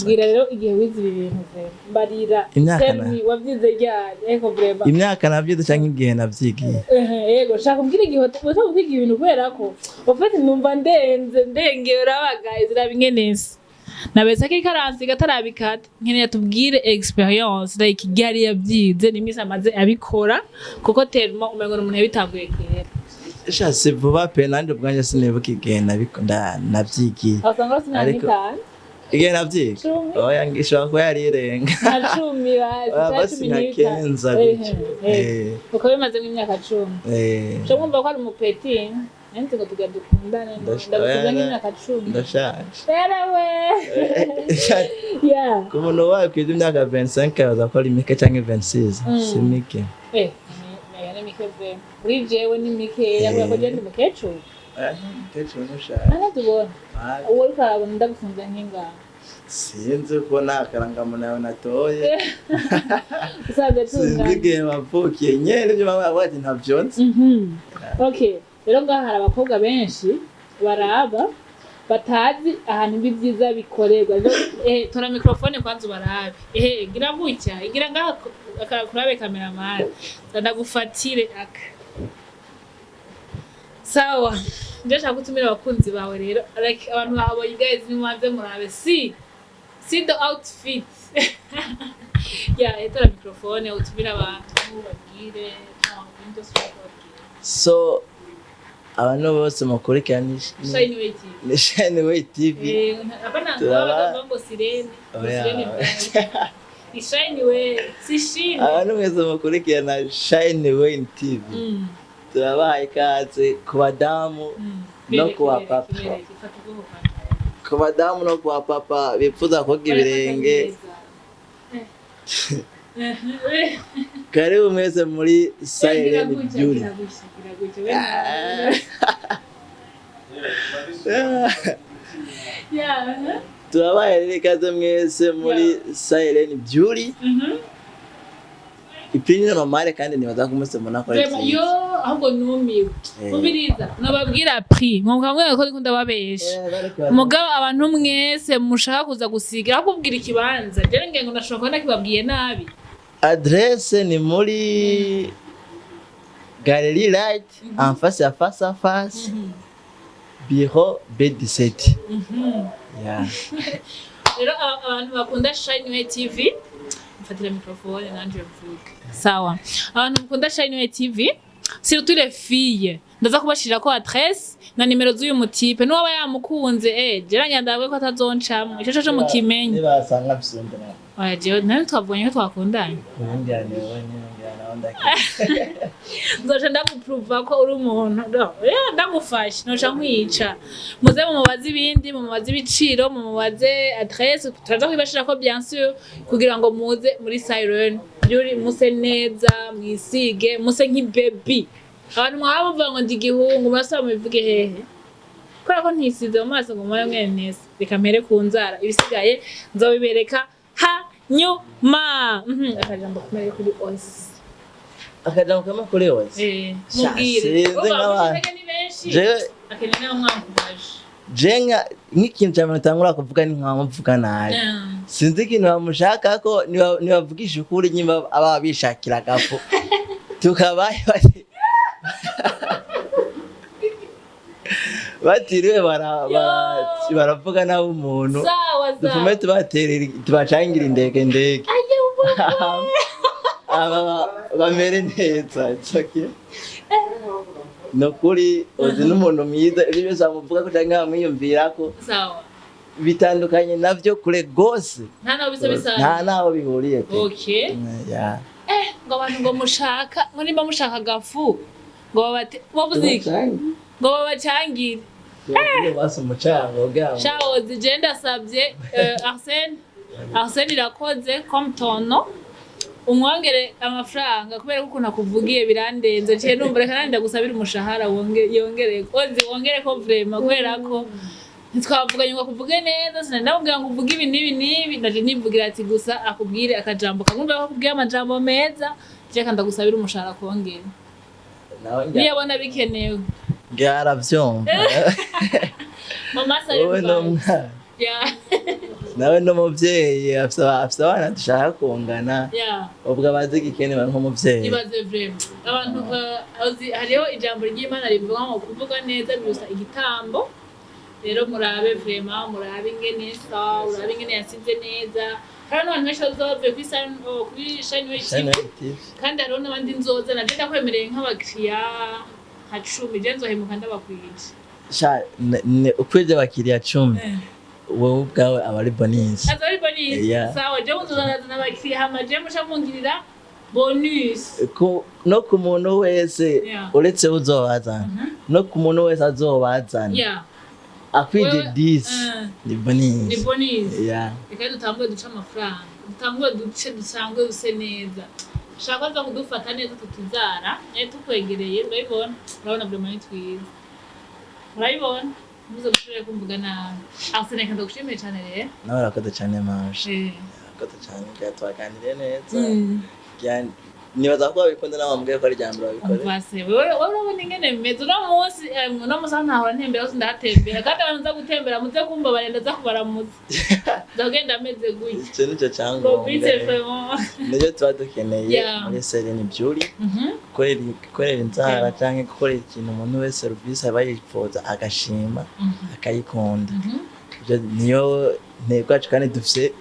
Mbwira rero igihe wize ibi bintu, vraiment mbarira. Imyaka Tell me, wabyize ryari? Ego, vraiment. Imyaka navyize canke igihe navyigiye? Ehe, yego, shaka umbwire igihe utanga kwiga ibintu, kubera ko ufite numva ndenze ndengeye. Urabagaye ziraba ingenesi nabetse ko ikaransiga atarabikata. Nkeneye tubwire experience, like igihe yari yabyize n'imisi amaze abikora, kuko tellement umengo ni umuntu yabitanguye kera. Sha, si vuba pe, nanje ubwanje sinibuka igihe navyigiye. Aho usanga rwose imyaka 5. Igihe navyiga? 10. Oya, ishobora kuba yarirenga. Nka 10 bazi. Oya, Canke basi cumi nka n'itanu. 15 gutyo. Ukaba bimazemo imyaka 10. Eh. Ushobora kumva ko ari umupeti nanze ngo tugira dukundane. Ndagusubiza nk'imyaka 10. Ndashaje. Rero we, yeah. Ku muntu wakwije imyaka 25 abaza ko ari mike, canke 26, si mike. Eh, ni mike vraiment. Kuri jewe ni mikeya, kubera ko jewe ndi mukecuru. Oya, mukecuru ntushaje. Nta tubona uwo uriko arabona ndagusunze nk'ingano. Sinzi ko nta karangamuntu yawe natoye. Usanze Sinzi tungana. igihe wavukiye nyene, nivyo bamwe bavuga ati ntavyo nzi. Okay, rero ngaha hari abakobwa benshi baraba batazi ahantu ibi byiza bikorerwa. Rero, tora microphone kwanza ubarabe. Gira gutya, igira ngaha kurabe cameraman, ndagufatire aka. Sawa, nje nshaka gutumira abakunzi bawe rero, like abantu bahabonye. Guys, nimubanze murabe, see the outfit. Yeah, tora microphone utumire abantu, babwire ibintu byose ushaka kubabwira. So abantu bose mukurikirana Shine Way TV. Ni Shine Way TV. Hapana, Turaba- ngo sirene. Ngo Oya. sirene ni Shine Way, si Shine. Abantu mwese mukurikirana Shine Way TV, turabaha ikaze ku badamu no ku bapapa. Bereke, fata ubwoko bwanjye. Ku badamu no ku bapapa bifuza koga ibirenge, karibu mwese muri Silent Gira Beauty. gutya, gira gutya, we. Yeah. Turabaha rero ikaze mwese muri Silent Beauty. Iprix ni normale, kandi nibaza ko mwese mubona ko ari Vraiment, vyiza. yo, ahubwo numiwe. Umviriza, nobabwira prix mwumva ko ndiko ndababesha. Mugabo abantu mwese mushaka kuza gusiga, aho kubwira ikibanza rero ngengo ndashobora kuba nakibabwiye nabi. Adresse ni muri Galerie Light, en face ya face à face, bureau B17. Yeah. Rero abantu bakunda Shine Way TV, mfatira microphone nanje mvuge. Sawa, abantu mukunda Shine Way TV, surtout les filles, ndaza kubashirira ko adresse na nimero z'uyu mutipe n'uwaba yamukunze. Geranya ndabwe ko atazoncamwe ico co mukimenye. Nibasanga mfise nawe. Oya, jewe nawe twavuganye ko twakundanye. Ubundi yani wowe nyine ngira nawe ndakira. Nzoca ndagupruva ko uri umuntu. No, ndagufashe noca nkwica. Muze mumubaze ibindi, mumubaze ibiciro, mumubaze adresse, turaza kwibashira ko bien sûr, kugira ngo muze muri Siren Beauty muse neza, mwisige muse nk'ibaby. Abantu mwaba muvuga ngo ndi igihungu, murasaba mubivuge hehe? Kubera ko ntisize mu maso ngo mube mwene neza, reka mpere ku nzara, ibisigaye nzobibereka hanyuma. Akajambo kumere kuri osi. Akajambo kamwe kuri wose. Sha, Mubwire. sinzi Urumva nk'abantu. abamushitege ni benshi. Akeneye nawe mwamukubaje. Je nk'ikintu cya mbere utangura kuvuga ni nka muvuga nabi. Sinzi ikintu bamushaka ko nibavugisha ukuri nyimba aba bishakira agafu tukabaye batiriwe baravuga nabi umuntu. Sawa. Dufume Sawa. tubaterera, tubacangira indege ndege. Aye, aba bamere neza. It's okay. Ni ukuri uzi n'umuntu mwiza, ibyo byose bamuvuga ko canke bamwiyumvirako Sawa. bitandukanye navyo kure gose. Nta naho bisa bisa. Nta naho bihuriye pe. Okay. Yeah. Ngo abantu ngo mushaka, ngo nimba mushaka agafu ngo babate, wavuze iki? Ngo babacangire. Tubabwire basi umucango kugira ngo Shawozi, je ndasabye, Arsene, Arsene irakoze comme ton nom, umwongere amafaranga kubera ko ukuntu akuvugiye birandenze. Ciye numva reka nandi ndagusabira umushahara, wonge yongere ozi, wongere ko vraiment, kubera ko Ntitwavuganye ngo akuvuge neza, sinandamubwira ngo uvuge ibi n'ibi n'ibi. Ndaje nivugira ati gusa akubwire akajambo kamwe, ko akubwiye amajambo meza, je kandi ndagusabira umushahara kongera Nawe niyabona bikenewe. Ngira aravyumva. Mama Wowe Sare. n'umwana nawe n'umuvyeyi afise abana dushaka kungana. Ubwo abazi igikenewe nk'umuvyeyi. Ibaze vraiment abantu, hariho ijambo ry'Imana rivuga ngo kuvuga neza biruta igitambo. Rero murabe vraiment, murabe ingene isa, urabe ingene yasize neza. Hari n'abantu benshi bazoba bavuye kuri kuri Shine Way TV. Shine TV. Kandi hariho n'abandi nzoza naje ndakwemereye nk'abakiriya nka 10, je nzohemuka ndabakwije. Sha, ukwije abakiriya 10, wowe ubwawe aba ari bonus. Aza ari bonus. Sawa, jewe nzoza ndazana abakiriya, hama je musha mungirira bonus. No ku muntu wese, uretse uzobazana, no ku muntu wese azobazana akwije 10, ni Ni bonus. Bonus. Reka dutangure duce amafaranga, dutangure duce, dusangwe duse neza. Shaka aza kudufata neza, tutuzara tukwegereye. Urabibona, urabona vraiment ni twiza, urabibona. Muze gushobora kumvuga nabi. Arsene, reka ndagushimiye cyane rero. Nawe urakoze cyane, Manje. Urakoze cyane, bwa twaganiriye neza. Nibaza ko babikunda nawe wambwiye ko ari irya mbere babikore. Umva se, wewe urabona ingene bimeze uno munsi. Uno munsi aho ntahora ntembera hose ndahatembera, kandi abantu nza gutembera muze kumbabarira, ndaza kubaramutsa, ndagenda ameze gutya. Icyo nicyo cyangombwa. Fabrice, vraiment. Nicyo tuba dukeneye muri Serene Beauty, gukorera inzara cyangwa gukorera ikintu umuntu wese, serivisi aba yifuza, agashima, akayikunda. Ibyo niyo ntego yacu, kandi dufite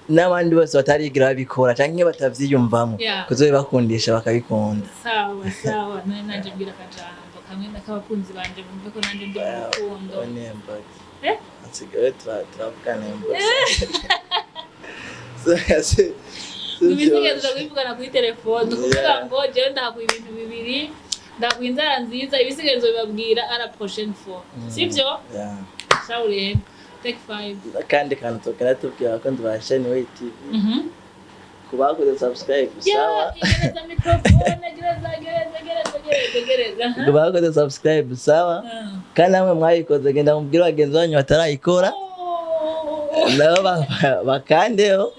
n'abandi bose batarigira babikora cyangwa batavyiyumvamo kuzobibakundisha bakabikunda. Sawa sawa, none nanje mbwira akajambo kamwe n'akabakunzi banje bumve ko nanje ndi mu rukundo. Ni inbox. Eh? Nsigaye turavugana inbox. Ibisigaye tuza kubivugana kuri telefone. Ni ukuvuga ngo jewe ndahakuye ibintu bibiri, ndahakuye inzara nziza, ibisigaye nzobibabwira à la prochaine fois, sivyo? Yeah. Ciao rero, take five. Akandi kantu tugenda tubwira abakunzi ba Shine Way TV, ku bakoze subscribe, sawa. Gereza microphone, gereza, gereza, gereza, gereza, gereza. Ku bakoze subscribe, sawa. Kandi namwe mwayikoze, genda mubwire bagenzi banyu batarayikora, nabo bakandeho,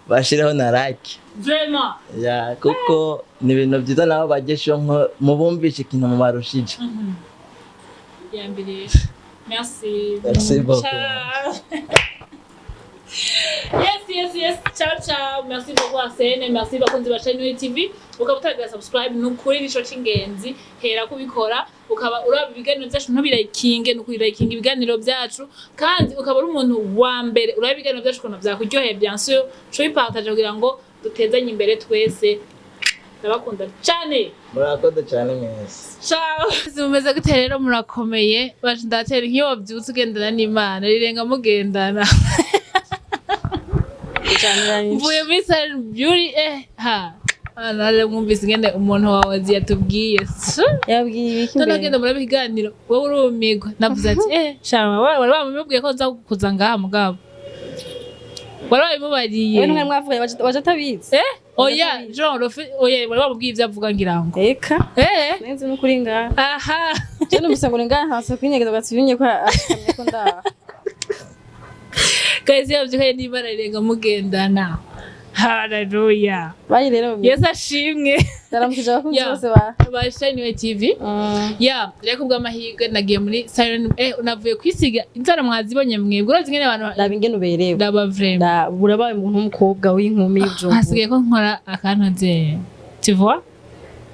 bashireho na like. Vraiment. Ya, kuko ni ibintu byiza, nabo bagesho nko mubumvishe ikintu mubarushije. Ya mbere, merci. Merci beaucoup. Ciao. Yes, ciao ciao. Merci beaucoup Arsene, merci bakunzi ba Shine TV. Ukaba utagira subscribe, ni ukuri nico c'ingenzi, hera kubikora. Ukaba uraba ibiganiro byacu ntubirayikinge, ni ukubirayikinga ibiganiro byacu, kandi ukaba uri umuntu wa mbere uraba ibiganiro byacu ukuntu vyakuryoheye, bien sûr cubipartage kugira ngo dutezanye imbere twese. Ndabakunda cyane. Murakoze cyane mwese. Ciao. Mumeze gute rero? Murakomeye? Baje ndatera nk'iyo wabyutse ugendana n'Imana rirenga mugendana. Mvuye muri Silent Beauty, ha. Nare mwumvise ingene umuntu wawe yatubwiye. Yabwiye ibiki None mbere? agenda muri biganiro, wowe urumigwa. Navuze ati shama, wari wamubwiye ko nza kuza ngaha, mugabo. Wari wabimubariye. Wewe ntumwe mwavuganye, waje atabizi. Oya, Jean Rofi, oya, wari wamubwiye ivyo avuga ngira ngo. Eka. Nenzi n'ukuri ngaha. Aha. Je numvise ngo uri ngaha, ntabasaba kwinyegeza gatubinye ko akamenya ko ndaha. Guys, yavyukaye n'ibara rirenga mugendana. Haleluya. Bayi rero. Yesu ashimwe. Ndaramukije abakunzi bose ba Ba Shine TV. Ya, rero kubw'amahirwe nagiye muri Siren, navuye kwisiga inzara, mwazibonye mwebwe, urazi ingene abantu Raba ingene uberewe. Ndaba vraiment. Urabaye umuntu w'umukobwa w'inkumi y'ijumbu. Hasigaye ko nkora akantu ze, tu vois,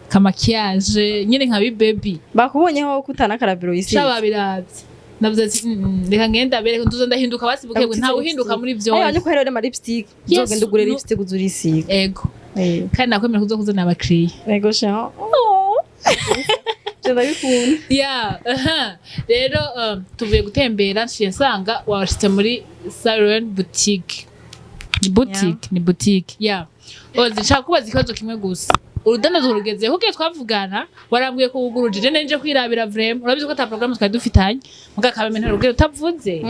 ka maquillage nyine nka bibaby. Bakubonyeho ko utanakarabiro yisize. Sha, babiravye, ndavuze ati: Reka ngenda bereke nduzo ndahinduka basi bukebwe, ntawe uhinduka muri Ayo vyose." nyuko hariho n'ama lipstick. Yes, Uzogenda ugure lipstick uzurisiga. Ego. Kandi nakwemera kuza kuzana abakiriya. Ego sha. Je ndabikunda. Ya, aha. Rero tuvuye gutembera, nciye nsanga washitse muri Siren Boutique. Ni boutique, ni boutique. Ya. Ozi, nshaka kubaza ikibazo kimwe gusa. Urudandazo rugeze kuko twavugana warambwiye ko wuguruje, je nje kwirabira vraiment. Urabizi ko ata programme twari dufitanye. Muga kabeme ntarubwira utavuze.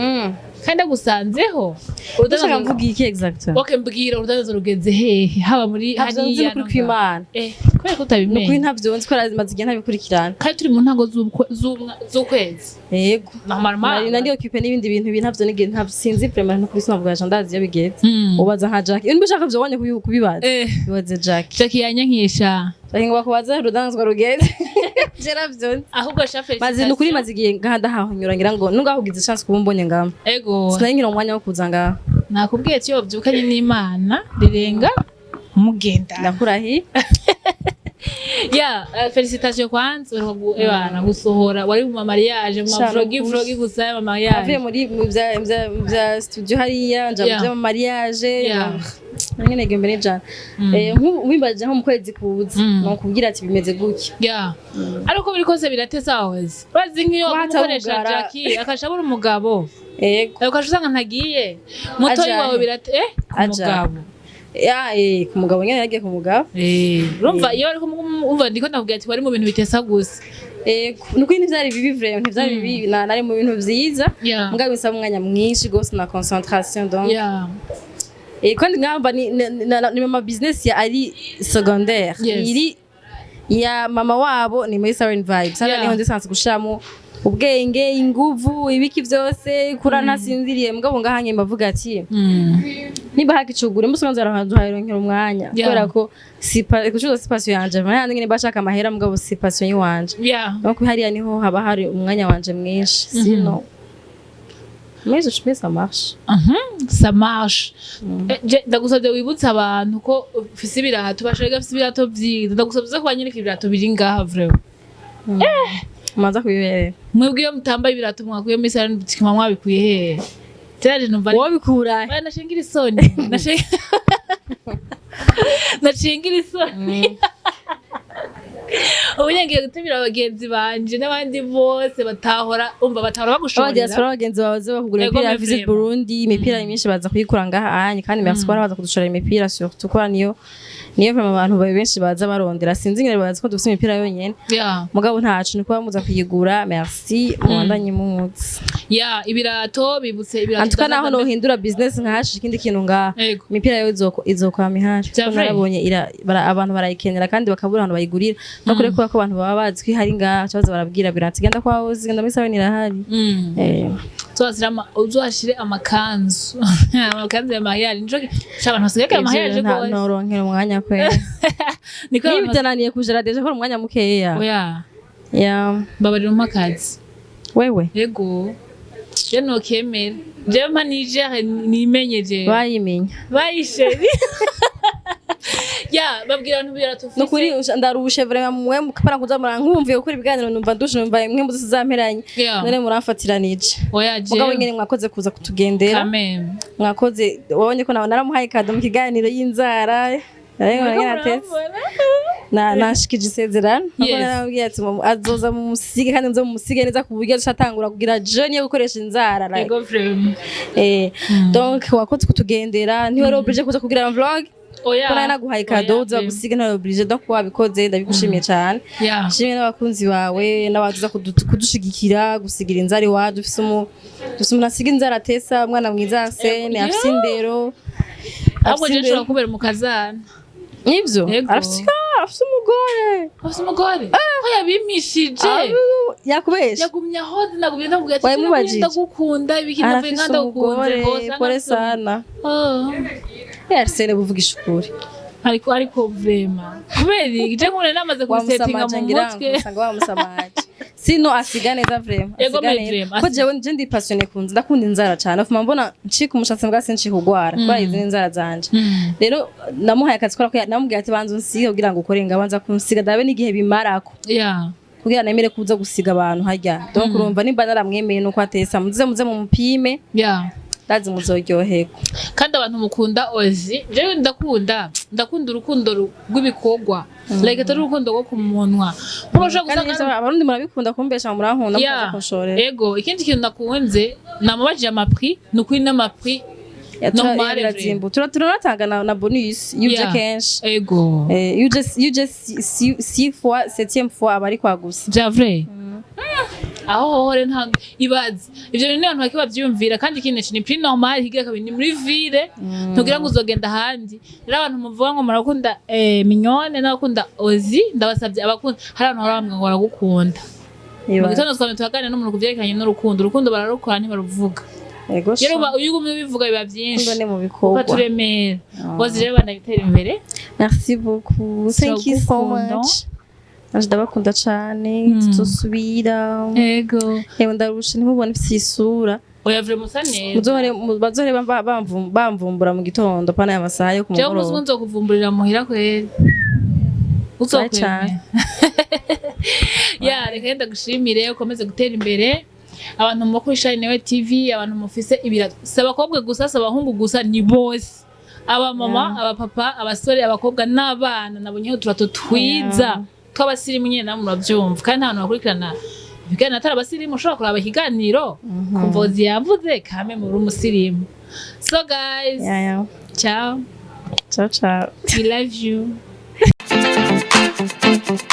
Kandi ndagusanzeho. Ushaka mvuga iki exactement? Okay, mbwira, urudandazo rugeze hehe, haba muri Ntabyo nzi, hariya n'ukuri no ngaha? kw'Imana. Kubera ko Nukuri utabimenya. Ntabyo nzi ko maze igihe ntabikurikirana. Kandi turi mu ntango z'ukwezi. Yego. Normalement. Nari occupé n'ibindi bintu, ibi ntabyo nigeze, ntabyo sinzi vraiment, nukuri sinavuga ngo ndazi iyo bigeze. Ubaza nka Jack, niba ushaka byo wonye kubibaza, bibaze Jack. Jackie yanyankisha. Jack ngo bakubaze urudanzwa rugeze, je navyo nzi. Ahubwo sha, Maze nukuri félicitations. maze igihe ngaha ndahahonyura, ngira ngo nungaho ugize chance kuba umbonye ngaha. Ego. Sinari ngira umwanya wo kuza ngaha. Nakubwiye ati iyo wabyukanye n'Imana rirenga mugenda. Ndakurahiye. Ya, félicitations kwanza, ebana gusohora wari mu mariage, mu Sha, vlogi. nukuri. Vlogi gusa ya mariage. Avuye muri mu bya studio hariya, nja mu bya mariage. Nyene gembe n'ijana. Nk'ubu wimbaje nko mu kwezi kuza, nokubwira ati bimeze gutya. Ya, ariko biri kose biratesa wahoze urazi nk'iyo Kuba umukoresha hatabugara. Jackie akasha abura umugabo, Yego. ukaca usanga ntagiye mutoyi Ajahe. wawe birate ku Ajahe. mugabo. Ya, ku mugabo nyene, yagiye ku mugabo. Urumva iyo ariko umva ndiko ndakubwira ati wari mu bintu bitesa gusa. Yego, nukuri ntivyari bibi vraiment, ntivyari bibi, nari mu bintu vyiza. Mugabo bisaba umwanya mwinshi gose na concentration, donc kandi ngamba ni mama business ya ari secondaire. Iri ya mama wabo ni muri Siren Vibes hariya, niho ndisanzwe gushiramo ubwenge, inguvu, ibiki vyose, kura ntasinziriye. Mugabo ngaha nyemba mbavuga ati nimba hakicugura umunsi umwe nzaraharonkera umwanya, kubera ko si gucuruza si passion yanje. Yandi nyene bashaka amahera, mugabo si passion yiwanje. Donc hariya niho haba hari umwanya wanje mwinshi, sinon mais je fais, ça marche. Ça marche. Ndagusabye wibutse abantu ko ufise ibirato, bashaka ufise ibirato vyiza. Ndagusabye uze kubanyereka ibirato biri ngaha vraiment. Manza kubiberera. Mwebwe iyo mutambaye ibirato mwakuye muri salon boutique mwa mwabikuye hehe? Teraje numva Wowe bikura? Oya, nashingira isoni. Nashingira isoni. Ubu ngiye gutumira abagenzi banje n'abandi bose batahora umva, batahora Aba bagushorera. diaspora, bagenzi bawe baze bakugura Ego, imipira ya Visit vraiment. Burundi. Imipira myinshi baza kuyikura ngaha anye, kandi merci ko baza kudushorera imipira, surtout ko niyo vraiment abantu benshi baza barondera. Sinzi ingene bazi ko dufise imipira yonyene, mugabo ntacu ni kuba muza kuyigura. Merci, mubandanye muzi. Ya, ibirato bibutse ibirato. Antuka naho Ndaza- nohindura business nkahashira ikindi kintu ngaha, imipira yo izokwama ihari. Vya Kuko vrai? narabonye abantu barayikenera kandi bakabura ahantu bayigurira, no kure kubera ko abantu baba bazi ko ihari ngaha, baza barabwira birati genda kwa Ozi, genda muri salon irahari. Uzohashire amakanzu ya mariage, nico sha abantu basigaye Ivyo mariage gose. Noronkera umwanya kwera. Niko Niba abantu byananiye kujera déjà ko umwanya mukeya. Oya. Ya. Mbabarira umpe akazi. Wewe? Yego, je nokemera, jewe mpa nigere nimenye jewe. Bayimenya. Bayisheri ya, babwira abantu ibirato ufise. Nukuri ndarushe vraiment, mwe mukapana kuza murankumviye gukora ibiganiro, numva ndushe, numva imwe muzi zamperanye. None muramfatiranije. Oya. Mugabo jewe nyene mwakoze kuza kutugendera. Kameme. Mwakoze, wabonye ko nawe naramuhaye cadeau mu kiganiro y'inzara. Muriko Natetse. murabona? Na nashikije isezerano. Nkuko narababwiye ati azoza mu musige kandi nzo musige neza ku buryo azatangura kugira jeune yo gukoresha inzara, like. Ego vraiment. Donc wakoze kutugendera, ntiwari obligé kuza kugira vlog. Oya. Ko nari naguhaye cadeau, uza gusiga ntiwari obligé, donc wabikoze, ndabigushimiye cyane. Nshimiye n'abakunzi bawe n'abaza kudushigikira gusigira inzara iwacu. Dufise umuntu asiga inzara, atesa, umwana mwiza Arsene, afise indero. Ahubwo Afise je nshobora indero. kubera umukazana. Nivyo. Yego. Arafise umugore. Afise umugore ko yabimpishije? Yakubesha. Yagumye aho nagumye ndamubwira ati Wabimubajije? ndagukunda ibiki, ndavuye Arafise nka ndagukunze umugore. rwose. Pole sana. Oh. Arsene, buvugisha ukuri. Ariko vraiment, kubera iki je nkure namaze kubisetinga Wamusamaje mu ngira ngo mutwe. usanga wamusamaje, sino asiga neza vraiment. Ego, Asiga mais neza. vraiment, Ko jewe nje ndi passionné kunzi, ndakunda inzara cyane, ufuma mbona ncika umushatsi mbwa sincika ugwara kubera izi ni inzara zanje. Rero namuhaye akazi kubera ko namubwiye ati banza unsige kugira ngo ukore, ngabanza kunsiga ndabe n'igihe bimarako kugira nemere kuza gusiga abantu harya. Donc urumva nimba naramwemeye nuko atesa, muze mu mupime. Ndazi muzoryoherwa. Kandi abantu mukunda Ozi, jewe ndakunda urukundo rw'ibikorwa, like atari urukundo rwo ku munwa, kuko ushobora Kandi gusanga nivyo, Abarundi murabikunda kumbesha, murankunda, mukaza kunshorera. Ego, ikindi kintu nakunze, namubajije amaprix, ni ukuri n'amaprix normal. Birazimbu, turanatanga na bonus iyo uje kenshi. Ego. Iyo uje six fois, septième fois aba ari kwagusa. Vya vrai. Aho hohore nta ibaze ivyo bintu, abantu bake bavyiyumvira. Kandi ikindi ni prix normal, higira kabiri ni muri ville, ntugira ngo uzogenda ahandi. Rero abantu muvuga ngo murakunda Mignone n'abakunda Ozi, ndabasabye, abakunda, hari abantu bahora bambwira ngo baragukunda. Mu gitondo twamye tuhaganira n'umuntu kuvyerekeranye n'urukundo. Urukundo bararukora, ntibaruvuga. Yego. Rero iyo ugumye ubivuga biba vyinshi. Urukundo ni mu bikorwa. Ukaturemera. Ozi rero, bandanya utera imbere. Merci beaucoup, thank you so Turagukunda. much. Nanje ndabakunda cane. Tuzosubira. Ego. Yewe, ndarusha, ntimubone ifise isura. Oya, vraiment usa neza. Muzohore bazohore bamvumbura mu gitondo, pana ya masaha yo ku Jewe umunsi mugoroba. umwe nzokuvumburira muhira kweri. Uzokwemera. Cane. Ya, reka yenda gushimire, ukomeze gutera imbere. Abantu mu kuri Shine Newe TV, abantu mufise ibirato, si abakobwa gusa, si abahungu gusa, ni bose, abamama, abapapa, abasore, abakobwa n'abana. Nabonyeho uturato twiza tw'abasirimu nyene, namwe muravyumva. Kandi nta bantu bakurikirana ibiganiro atari abasirimu. Ushobora kuraba ikiganiro kumvozi yavuze kame muri umusirimu. So guys, Yeah. ciao. Ciao ciao. We love you.